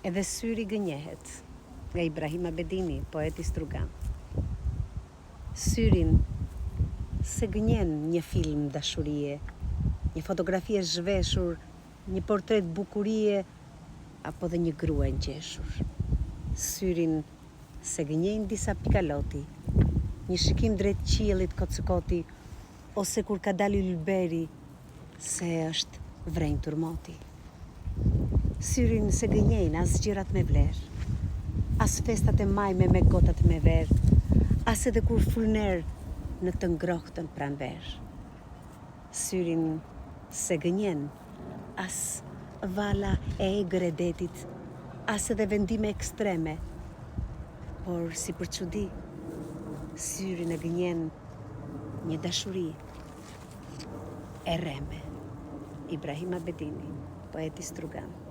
Edhe syri gënjehet, nga Ibrahim Abedini, poeti strugan. Syrin s'e gënjen një film dashurie, një fotografi e zhveshur, një portret bukurie apo dhe një grua e ngjeshur. Syrin s'e gënjejnë disa pika loti, një shikim drejt qiellit kot së koti ose kur ka dalë ylberi se është vrenjtur moti. Syrin s'e gënjejnë as gjërat me vlerë, as festat e majme me gotat me verë, as edhe kur fryn erë në të ngrohtën pranverë. Syrin s'e gënjen as vala e egër e detit, as edhe vendime ekstreme, por si për çudi, syrin e gënjen një dashuri e rreme. Ibrahim Abedini, poeti strugan.